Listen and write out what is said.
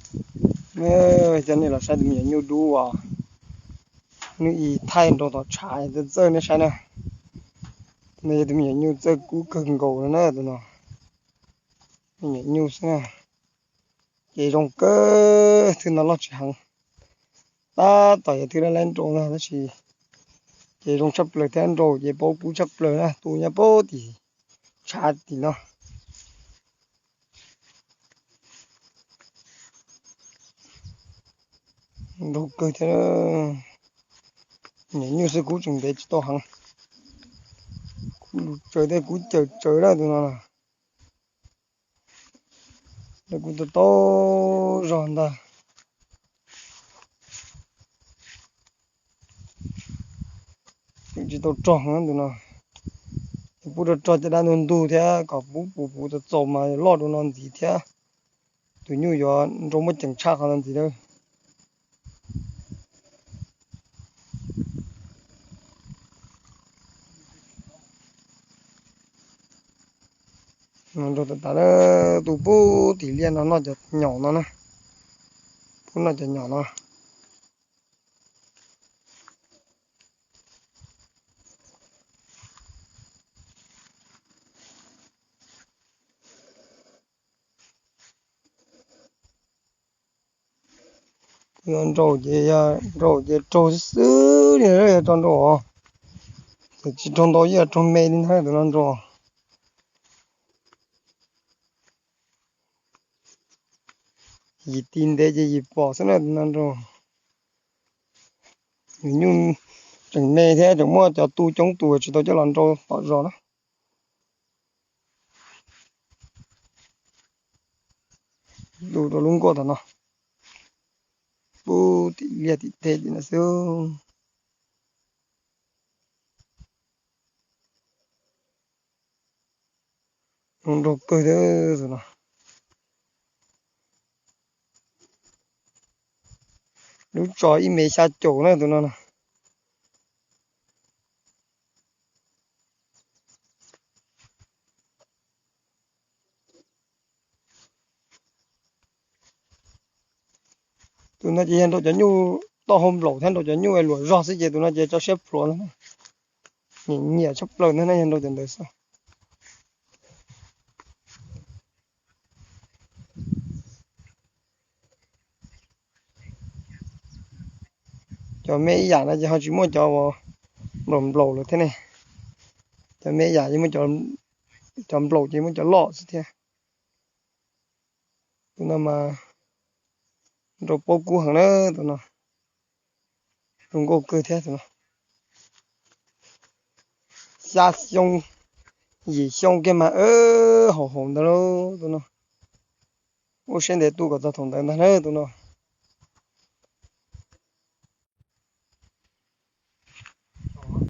Coj nej los saib tus me nyuam nyuj dub uas nws ib thaij nrau tom tshav txawj txawj nej saib na. Tus no yog tus me nyuam nyuj txawj kub kawg nkaus no na tus no. Me nyuam nyuj xwb na. Ces zoo kawg, thwj no loj tsis heev. Tab tom yog thwj lab laib nrau ntag tab sis ces zoo tshaj plaws thiab, nrau ces paub kub tshaj plaws na, tu nyob puag tim tshav tim no. Nrau kawg thiab. Nyuam nyuj xwb kub tseem ntev tsis tau heev. Kub lus tsawv thiab kub cawm tsawv na tus no. Lawv kuj tau tau zog ntag. Tsis tau rog tus no. Pub rau rog caj dab ntug ntug thiab kom pub puv puv txaus txaus mas loj rau no ntxiv thiab. Tus nyuj yuav nrau muaj ceem tshaj qhov no ntxiv lawm. Nrau tas tas, tus pub tim liaj no noj cov nyom no na. Pub noj cov nyom no. Yog nrau ces, yog nrau ces raug xwb xwb li, yog tso nrau os. Ces tsis raug ntau, yog raug me li ntag tus no nrau. Yim ti ntev ces yim pom xwb na tus no nrau. Nyuam nyuj tseem me thiab tseem muaj cov tu coob tus tsis tau coj los nrau tom zos na. Lub rau lub nkuaj tom no, pub tim liaj tim teb tim no xwb. Nrau kawg thiab tus no. Lub tso ib mev xya caum na tus no na. Tus no ces yog nrau cov nyuj toj hau nplaum thiab nrau cov nyuj luam zog xwb ces tus no ces tso siab plhuav ntag. Nyiam nyiam tshaj plaws ntag na yog nrau cov ntawd xwb. Cov me ib yam no ces ho tsis muaj cov nplaum nplaum lawm thiab ne. Cov me ib yam ces muaj cov nplaum ces muaj cov loj xwb thiab. Tus no mas nrau paub kub heev na tus no. Zoo nkauj kawg thiab tus no. Xya xyoo, yim xyoo kiag mas haum haum ntawd lauj tus no. Ua siab ntev tu kom txog thaum ntawd ntag na tus no.